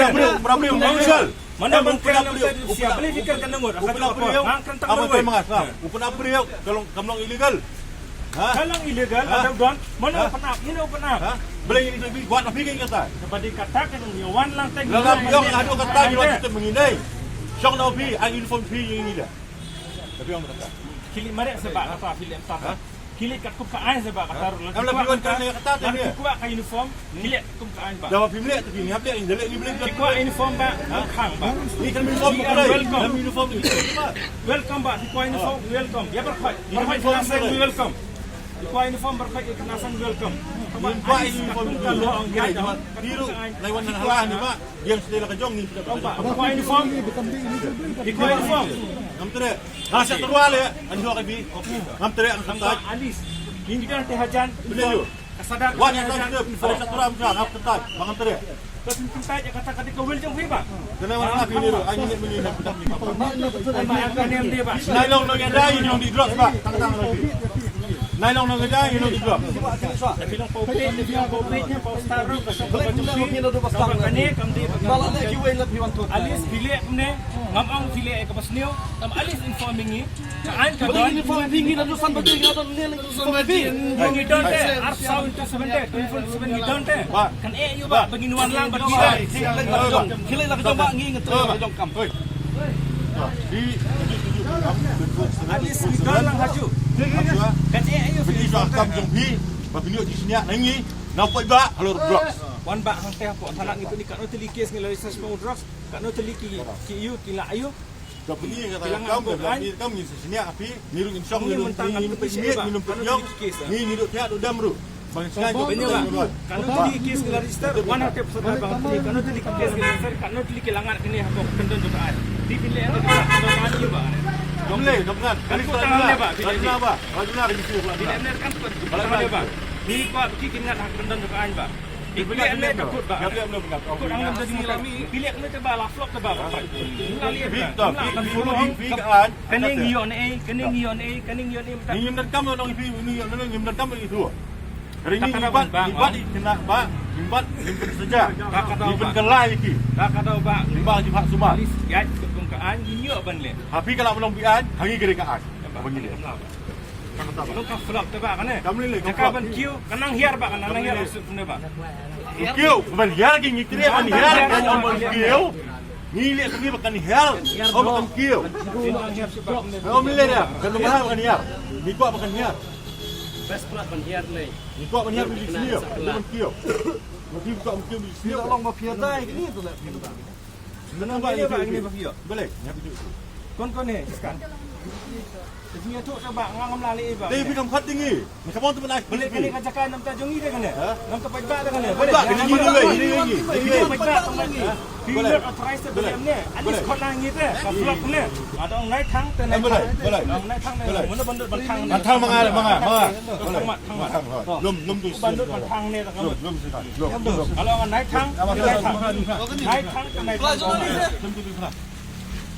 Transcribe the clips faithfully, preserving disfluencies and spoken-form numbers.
Open up briew, open up briew, illegal. Mano ban kren lam te sia beli fikir kan ngut. Open up briew. Ngang kan tak ngut. Open up briew, ka long, ka long illegal. Ha? Ka long illegal, ada don. Mano open up, ini open up. Ha? Beli ini lebih kuat lebih kan kata. Sebab di kata kan ni wan lang teng. Dalam yang ada kata ni waktu tu menginai. Syok na phi, ang uniform phi yang ini dah. Tapi orang kata. Kili marek sebab kata kili entah. Ha? Kili katkum ka aiñ seh ba kata ruh. Kam la phi wan kren ïa kata te. Phi kwah ka uniform, kili katkum ka aiñ ba. Dawa phi mlek te phi ngiap lek, ïa lek ngi blek. Phi kwah uniform ba, khang ba. Ni kan uniform ba. Welcome. Kan uniform ni. Welcome ba, phi kwah uniform, welcome. Ïa barkhot. Barkhot kena seng welcome. Phi kwah uniform barkhot kena seng welcome. Phi kwah uniform ka lo ong ïa. Phi ruh lai wan nang halah ni ba. Yang sdei la ka jong ngi. Ba, ba kwah uniform. Ba kwah uniform. Ngam treh. Nga sa trua le, an jok abi. Ngam treh, ngam treh. Alis. Ngi ngi dang te hajan. Beli yu. Ka sadar. Wan yang hajan. Ada sa trua, ngam treh. Ngam treh. Ka tin tin tai kata kata ka wel jong phi ba. Kena wan nga phi ni ru, ani ni meni nak. Ba ka nem de ba. Nai long nong ïa dai, nong di drop ba. Tang tang lagi. Nai long nong ïa dai, nong di drop. Phi long pau peit, phi long pau peit, pau star ru, ka shong ka jong phi. Ka kane kam dei ba. Alis phi leh kumne, ngam ong phi leh ka ba sniew, kam alis informing ngi. Ka aiñ ka don. Informing ngi na du san ba dei ngi don ne. Ngi don te, arphew saw into seven te, twenty-four seven ngi don te. Kan eh ïa ba, ba ngin wan lang ba ngi don. Khie leit la ka jong ba ngi ngi treh la ka jong kam. At least ngi don lang haju. Kan eh ïa ba ngi don te. Kam jong phi, ba phi ïoh jingshaniah na ngi. Nang poi ba halor drugs. Wan ba hangte hapoh thanat ngi pynïaid katno tylli ki case ngi la register sha drugs. Katno tylli ki, ki ïoh ki la ïoh. Ka pynïaid ka kam, ka kam ngi shaniah ha phi. Ngi ruh ngin shong, ngi ruh ngin pynïaid, ngi ruh pynïaid. Ngi, ngi ruh thiah ruh dam ruh. Ba ngin shaniah. Katno tylli ki case ngi la register. Wan hangte pynïaid ba katno tylli ki case ngi la register. Katno tylli ki la ngat kane hapoh kyndon jong ka aiñ. Phi pynleh ka kyndon ka aiñ ïa ba. Dom leh, dom ngat. Kan ko tang ne ba. Kan ba. Kan ba. Kan ko tang ne ba. Phi ba ki kin ngat ha kyndon jong ka aiñ ba. Phi leh ne ka kut ba. Kut ang lam da jingmut. Phi leh ne te ba la flop te ba ba. Phi leh ne te ba. Kane ngi ïoh ne, kane ngi ïoh ne, kane ngi ïoh ne. Ngi ngim donkam nong phi, ngi ïoh ne, ngim donkam ngi tu. Ring ngi bat, ngi bat i kena ba, ngi bat ngi pynsaja. Ngi pynkylla ïa ki. Ka ka daw ba. Ngi ba ki phah sumar. Ïa ka kum ka aiñ ngi ïoh ban leh. Ha phi ka la ban long phi aiñ, ha ngi ka dei ka aiñ. Ba ngi leh. Long ka flop te ba kane. Kam lei lei, jaka ban kiew, ka nang hiar ba, ka nang hiar sut ne ba. Kiew, ban hiar ki ngi treh ban hiar, kan ong ban kiew. Ngi leh sini ba kan hiar, ong ban kiew. Ong lei dah, kan ong ba kan hiar. Ngi kwah ba kan hiar. Best pula ban hiar lei. Ngi kwah ban hiar ban kiew, ban kiew. Ngi kwah ban kiew ban kiew. Ngi long ba hiar dai kini tu leh. Nang ba ini ba ini ba phi ïoh. Balei? Kon kon ne, sekarang. Ini tu coba ngam la lei ba. Dei phi kam khat ding i. Ni ka bang tu bana. Balei kane ka jaka nam ta jong i de kane. Nam ta pait ba de kane. Balei kane ni ni ni ni. Phi not authorized to balei ne. Ani khot la ngi te. Ka block ne. Ada ngai thang te nai thang. Balei. Nai thang ne. Mano bandut ban thang. Ban thang manga manga manga. Balei. Lum, lum tu. Bandut ban thang ne. Lum, lum tu. Lum, lum. Kalau ngan nai thang, nai thang. Nai thang, nai thang. Lum tu tu.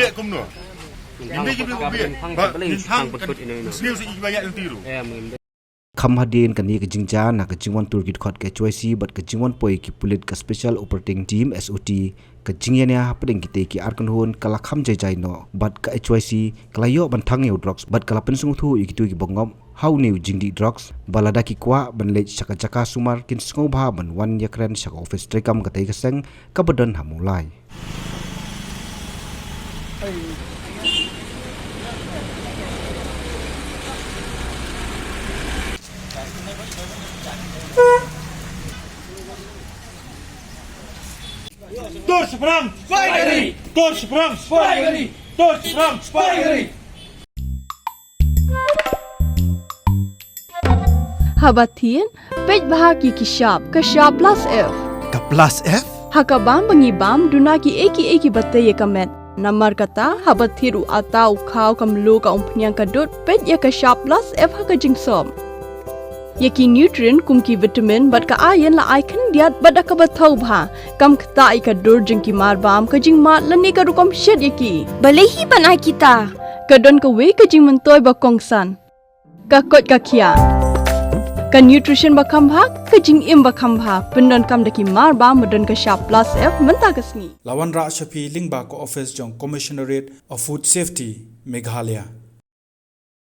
leh kumno. Ngim dei ki briew ba bieit. Ba ngin thang pynkut ino ino. Sniew sa i ba ïaid lynti ruh. Kham hadien kane ka jingjia na ka jingwan tur ki dkhot ka H Y C bad ka jingwan poi ki pulit ka Special Operating Team, S O T, ka jingïania hapdeng kitei ki ar kynhun ka la kham jai jai noh bad ka H Y C ka la ïoh ban thang ïa u drugs bad ka la pynsngewthuh ïa kito ki bangop ha une u jingdih drugs ba lada ki kwah ban leit sha ka jaka sumar kin sngewbha ban wan ïakren sha ka ophis treikam katei ka seng kaba don ha Mawlai. Tur Shaphrang! Spy Gari! Tur Shaphrang! Spy Gari! Tur Shaphrang! Spy Gari! Haba thied, peit bha ïa ki shap, ka shap plus F. Ka plus F? Ha ka bam ba ngi bam, duna kiei kiei kiba tei ïa ka met. Namar kata, haba thied u atta, u khaw, ka mluh, ka umphniang, ka dud, peit ïa ka shap plus F ha ka jingsop. Ïa ki nutrient kum ki vitamin bad ka iron la ai khyndiat bad da kaba thaw bha. Kam ktah ïa ka dur jong ki marbam, ka jingmad lane ka rukom shet ïa ki. Balei hi ban ai kita? Ka don kawei ka jingmyntoi ba kongsan. Ka koit ka khiah. Ka nutrition ba kham bha, ka jingim ba kham bha. Pyndonkam da ki marbam ba don ka shap plus F mynta ka sngi. La wanrah sha phi lyngba ka office jong Commissionerate of Food Safety, Meghalaya.